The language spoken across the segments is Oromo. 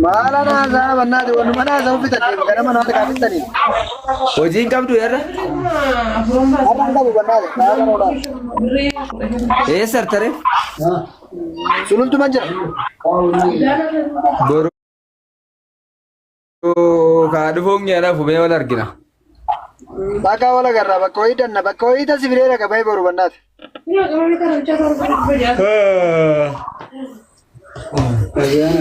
Maala naasaa bannaati wanuma naasaa uffitanii ganama nama kaafistanii. Hojii hin qabdu yarra. Har'a hin qabu bannaati. Karaa oolaa. Eessa artare? Sulultuma jira. Boru kaa dhufuun nyaata fumee wal argina. Bakka wal agarra bakka wayii danna bakka wayii tasi filee dhaqa bahee boru bannaati.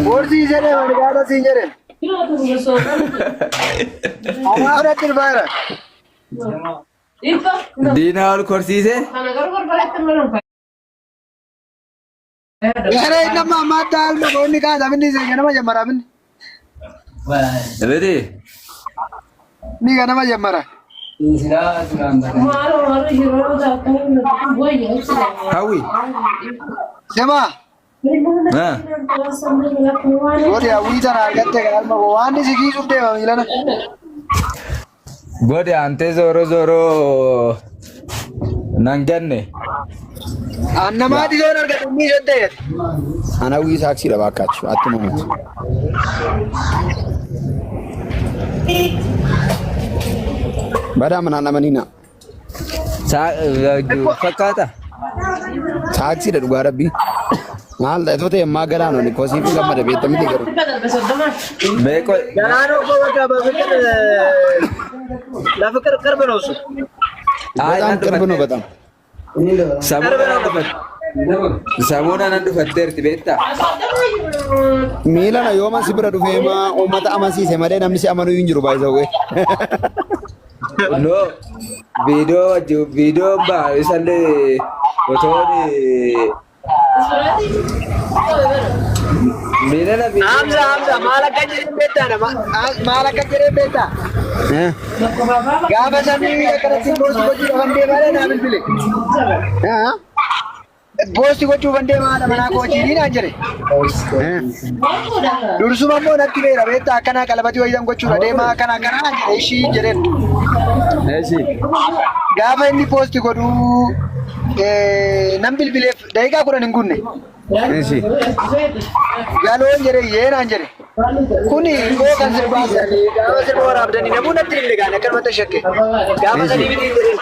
Boorsii jedhee mani gaada siin jedheen. Anaa fudhatti dhufaa jira. Diinaa ol korsiisee. Gara inni amma ammaatti alma boonni kaasa minni isa ganama jammara minni. Miti. Ni ganama jammara. Hawwi. Sema Ah. godhi hawwii tana argatte kan alma koo waan si kiisuuf deema miilana. Godhi antee zooro zooro nan ganne. Annamaati yoon argate inni isheen ta'e. Ana hawwii saaksiidha baakkachu attuma miti. Badaa manaan amanina. Fakkaata. Taaksiidha dhugaa rabbii. Maal ta'e ta'e ammaa galaanonni kosii fi gammada beekta miti garuu. Meeqo Galaanoo koo bakka በፍቅር ለፍቅር ቅርብ ነው እሱ። በጣም ቅርብ ነው በጣም Samuuna nan dhufatteerti beektaa? Miilana yooma si bira dhufee maa uummata amansiise malee namni si amanuu hin jiru baay'isawwee. No, viidiyoo wajjin viidiyoo ba'a isallee otoon miilana Hamza Hamza maal akka jedheen beektaa nama maal akka jedheen beektaa gaafa samii akkanatti poosti gochuu dhufan deemaa naa bilbile. Poosti gochuu dhufan deemaa haadha manaa koo wajjin naan jedhe. Dursuma immoo natti beera beektaa akkanaa qalabatii wayyan gochuudha deemaa akkanaa akkanaa naan jedhe ishii jedheen. Gaafa inni poosti godhu nan bilbileef daqiiqaa 10 hin guunne. Galoon jedhe yee naan jedhe. Kuni koo kan sirbaa jiranii gaafa sirba waraabdanii namuu natti hin gaane akkanumatti shakke. Gaafa sadii miti hin jedheen.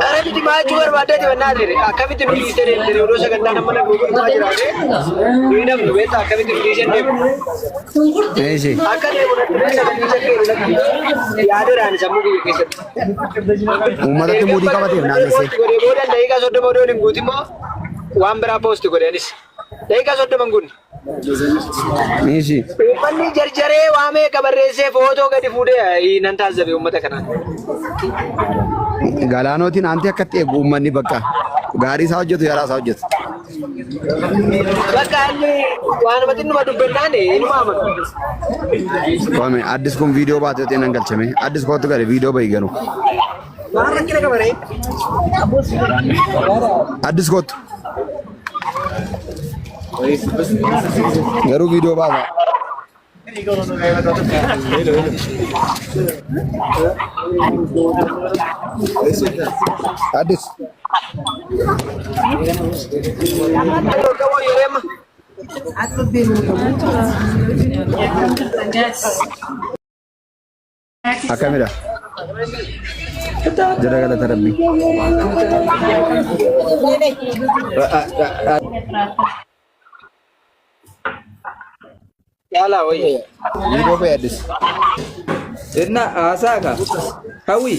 Ara miti maachuu barbaaddeeti bannaa jedhe akkamitti nu dhiisee deemte odoo sagantaa nama nama gurguraa jiraate nuyi namnu beektaa akkamitti nu dhiisee deemu. Akka deemu natti beektaa kan dhiisee deemu natti yaadeeraan sammuu kiyya keessatti. Uummatatti muudii qabateef naannessee. Posti godhee booda daqiiqaa 30 odoo hin guutin immoo waan biraa poosti godhe anis. Daqiiqaa 30 hin guunne. Uummanni jarjaree waa meeqa barreessee footoo gadi fuudhee nan taazzabe uummata kanaan. Galaanootiin aanti akkatti eegu uummanni bakka gaarii isaa hojjetu yaraa isaa hojjetu. Bakka inni waanuma xinnuma dubbannaan inuma amanu. Qoome addis kun viidiyoo baatee ta'e nan galchame addis kootu gale viidiyoo bahi garuu. Maal rakkina qaba ree? Addis kootu. Garuu viidiyoo baata. Addis. Akkamidha? Jira galata rabbii. Yaalaa wayya. Viidiyoo bahi addis. Inna haasaa ka. Hawwi.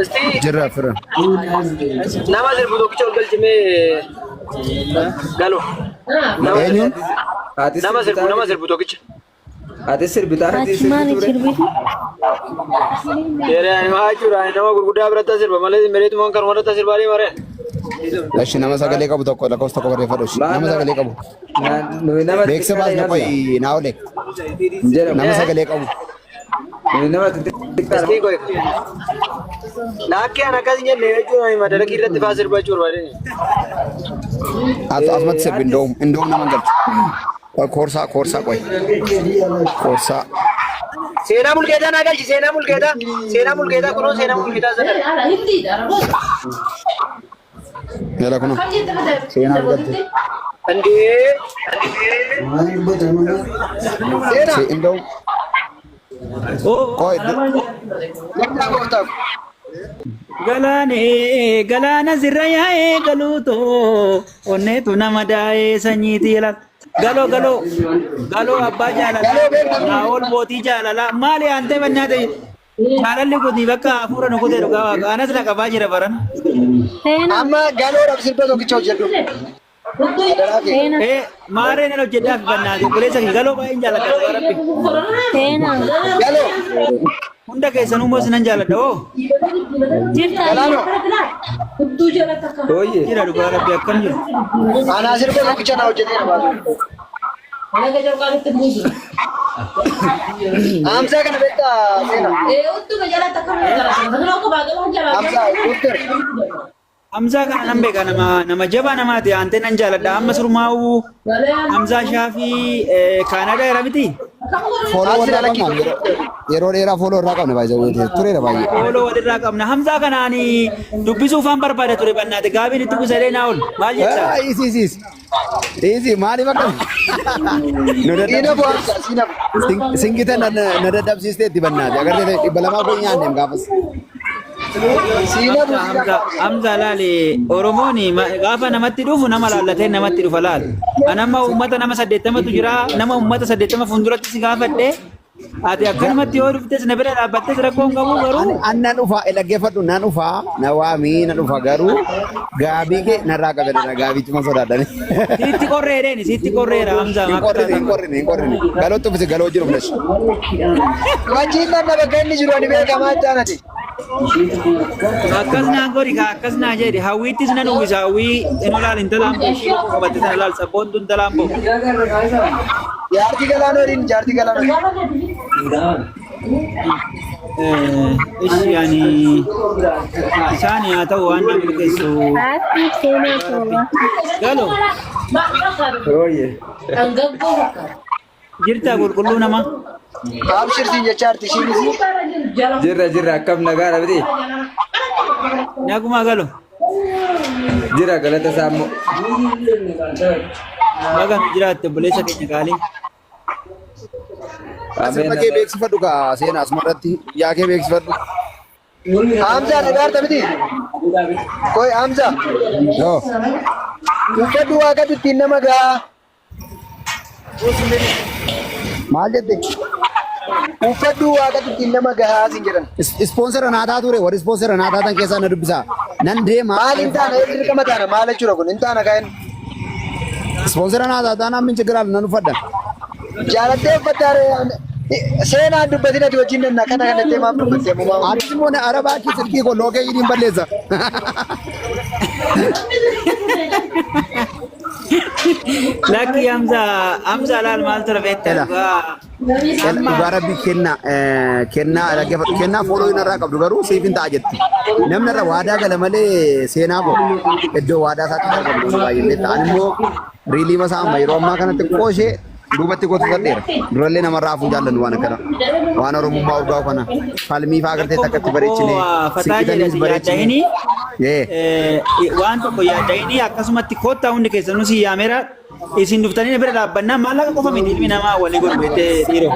Isti Jirra fira. nama sirbu tokkicha ol galchimee galu. Eenyuun? Ati Nama sirbu nama sirbu tokkicha. Ati sirbitaa Ati maali sirbitu? Yeroo ani maa jechuudha ani nama gurguddaa biratti sirba malee mereetumaan kan warra sirbaa deema ree. Eshi nama sagalee qabu tokko lakkoofsa tokko barreeffadhu. Eshi nama sagalee qabu. Nuyi nama Beeksisa baasna qoyi naa ole. Jedhamu. Nama sagalee qabu. Nuyi nama xixiqqaadha. Isti qoy. Laakkee ani akkas hin jenne jechuun ani madarakii irratti faa sirba jechuudha barbaadeen. Asumatti sirbi indoom indoom nama hin galchu. Qoy koorsaa koorsaa qoy. Koorsaa. Seenaa Mulgeetaa naa galchi seenaa Mulgeetaa. Seenaa Mulgeetaa kunoo seenaa Mulgeetaa sana. Jala kunoo. Seenaa argatte. Indee. Seenaa. Indoo. Qoy. Namni gooftaa. Galaanee galaana sirra yaa'ee galuutoo onneetu nama daa'ee sanyiitii ilaal. Galoo galoo galoo abbaa jaalalaa naa'ol mootii jaalalaa maali aantee bannaa ta'e jaalalli kun bakka hafuura nu kutee dhugaa waaqa anas na qabaa jira baran. Seenaa. Amma galoodhaaf sirba tokkicha hojjedhu. Adaraa kee. Seenaa. Ee maaree nan hojjedhaaf bannaati obboleessa kee galoo baay'een jaalladha dhugaa rabbi. Seenaa. Galoo. Hunda keessanuu immoo sinan jaalladha oo Jirta. Galaanoo. Ooyye. jira dhugaa rabbi akkam jiru. Anaa sirba tokkicha naa hojjeteera baasu. Hamzaa kana beektaa seenaa. Hamzaa doktor. Hamzaa kana nan beeka nama nama jabaa namaati aantee nan jaalladha amma surmaa'uu Hamzaa Shaafii Kaanaadaa jira miti. Follow Asirra walirraa lakkii qabna. Yeroo dheeraa follow irraa qabna baay'ee tureera baay'ee. Follow walirraa qabna. Hamzaa kanaan dubbisuufaan barbaada ture bannaate gaabiin itti gusalee naa ol maal jetta? Easy easy easy maaliif akka nu Siina bu'aa Hamzaa siina bu'aa. Singita na dadhabsiistee itti bannaate agartee 200 kun nyaanneem gaafas. Siina bu'aa. Hamza Hamza laali Oromoon gaafa namatti dhufu nama laallatee namatti dhufa laal. An amma uummata nama 80tu jira nama uummata 80 fuulduratti si gaafadhe ati akkanumatti yoo dhuftes na bira dhaabbattes rakkoo hin qabu garuu An nan dhufa dhaggeeffadhu nan dhufa na waamii nan dhufa garuu gaabii kee narraa qabedha gaabichuma sodaadhani. Sitti qorreedheeni sitti qorreera Hamza. Hin qorrine hin qorrine hin qorrine galootti uffise galoo jiru flesh. Wajiin nan bakka inni jiru ani beekamaa itti aanati. Akkas naa godhi kaa akkas naa jedhi hawwiittis nan uwwisa hawwii in olaal intala amboo ishii qabatte sana laal sabboontu intala amboo. Jaartii galaanoo jaartii galaanoo. Ishi yani isaan haa ta'u waan nama milkeessu. Haati seenaa toora. Galo Ooyye. jirta qulqulluu nama. Abshir siin jecha arti ishiinis. Jirra jirra akkam nagaadha miti. Naguma galo. Jira galata isaa immoo. Baga nu jiraatte obboleessa keenya qaalii. Ameen. Sirba kee beeksifadhu kaa seenaa asumarratti yaa kee beeksifadhu. Hamzaa dhagaarta miti. Koi Hamzaa. Yoo. Uffadhu waaqatu ittiin nama gahaa. Maal jette? Uffadhu waaqatu ittiin nama gahaa siin jedhan. Sponsor naa taa ture warri sponsor naa taatan keessaa na dubbisaa. Nan deema. Maal hin taana dirqama taana maal jechuudha kun hin taana kaa'in. Sponsor naa taataan amma hin chigiraal nan uffadha. Jaalattee uffatta seenaan dubbatin ati wajjin nanna kana kanattee maaf dubbattee mumaa. Atis immoo na arabaa kee silkii koo lookee hidhiin balleessa. Lakki Hamza Hamza laal maal ture beektaa Ela. dhugaa. Dhugaa rabbii kennaa kennaa dhaggeeffadhu kennaa follow narraa qabdu garuu siif hin ta'a jetti. Namni irra waadaa gala malee seenaa koo iddoo waadaa isaatti hin argamu namni baay'een beekta. Ani immoo riilii masaa amma yeroo ammaa kanatti xiqqoo ishee duubatti gootu sadheera. Durallee namarraa hafuu jaallannu waan akkana. Waan Oromummaa urgaa'u kana falmii fa'aa agartee takka itti bareechine Fataa siqitaniis jedhati bareechine. yaada'inii Yee. waan tokko yaada'inii akkasumatti koottaa hundi keessanuu si yaameera isin dhuftanii bira dhaabbannaa maallaqa qofa miti ilmi namaa walii godhu beektee dhiiroo.